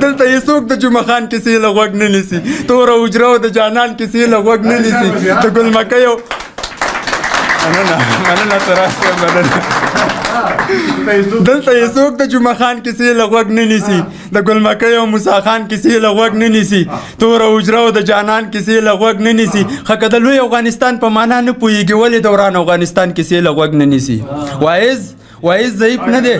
دلته یې څوک د جمعه خان کیسې له غوږ نه نیسي، توره حجره او د جانان کیسې له غوږ نه نیسي. د ګل مکۍ او مننه مننه تر مننه. دلته یې څوک د جمعه خان کیسې له غوږ نه نیسي، د ګل مکۍ او موسی خان کیسې له غوږ نه نیسي، توره حجره او د جانان کیسې له غوږ نه نیسي. ښه که د لوی افغانستان په معنا نه پوهېږي، ولې د وران افغانستان کیسې له غوږ نه نیسي؟ وایز ضعیف نه دی.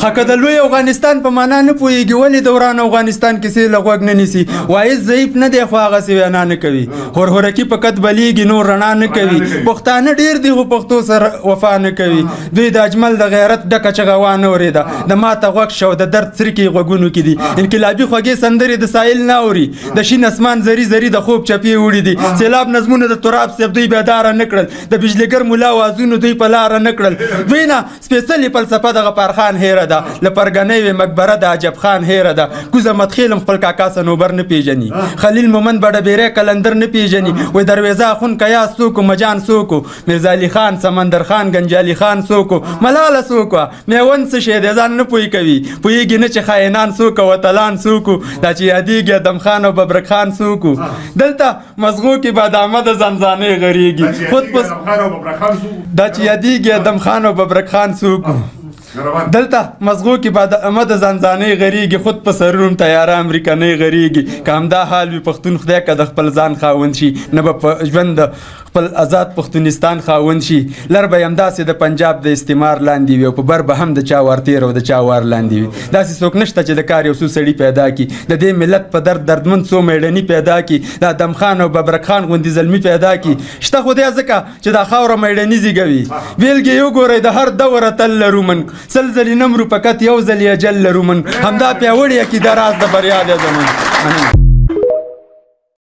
ښه که د لوی افغانستان په معنا نه پوهېږي، ولې د وران افغانستان کیسې له غوږ نه نیسي؟ وایز ضعیف نه دی، خو هغسې وینا نه کوي. هورهورکي په کت بلېږي، نور رڼا نه کوي. پښتانه ډېر دي، خو پښتو سره وفا نه کوي. دوی د اجمل د غیرت ډکه چغه وانه اورېده، د ماته غوږ شه او د درد څرکې غوږونو کې دي. انقلابي خوږې سندرې د ساحل نه اوري، د شین اسمان زري زري د خوب چپې وړي دي. سیلاب نظمونه د تراب صاحب دوی بیداره نه کړل، د بجلیګر ملا وازونو دوی په لاره نه کړل. دوی نه سپېڅلې فلسفه د غفار خان هېره ده، له پرګنۍ وې مقبره د عجب خان هېره ده. کوزه مدخېل هم خپل کاکا صنوبر نه پېژني، خلیل مومند بډه بېری قلندر نه پېژني. وایي دروېزه اخون کیاس څوک و، مجان څوک و، میرزا علي خان، سمندر خان، ګنجالي خان څوک و، ملاله څوک وه، میوند څه شی دی ځان نه پوه کوي، پوهېږي نه چې خاینان څوک او اتلان څوک و، دا چې یادېږي ادم خان او ببرک خان څوک و. دلته مزغو کې بادامه د زمزانې غرېږي، خود په دا چې یادېږي ادم خان او ببرک خان څوک و. دلته مزغو کې بادامه د ځانځانۍ غرېږي، خود په سرونو تیاره امریکنۍ غرېږي. که همدا حال وي پښتون خدای که د خپل ځان خاوند شي، نه به په ژوند د خپل ازاد پښتونستان خاوند شي. لر به یې همداسې د پنجاب د استعمار لاندې وي، او په بر به هم د چا وار تېر او د چا وار لاندې وي. داسې څوک نشته چې د کار یو څو سړي پیدا کړي، د دې ملت په درد دردمن څو مېړني پیدا کړي، د ادم خان او ببرک خان غوندې زلمي پیدا کړي. شته خو دی ځکه چې دا خاوره مېړني زېږوي. بېلګې یې وګورئ، د هر دور اتل لرو من، سل ځلې نه مرو فقط یو ځل یې اجل لرو من. همدا پیاوړې عقیده راز د بریا دی زموږ. مننه.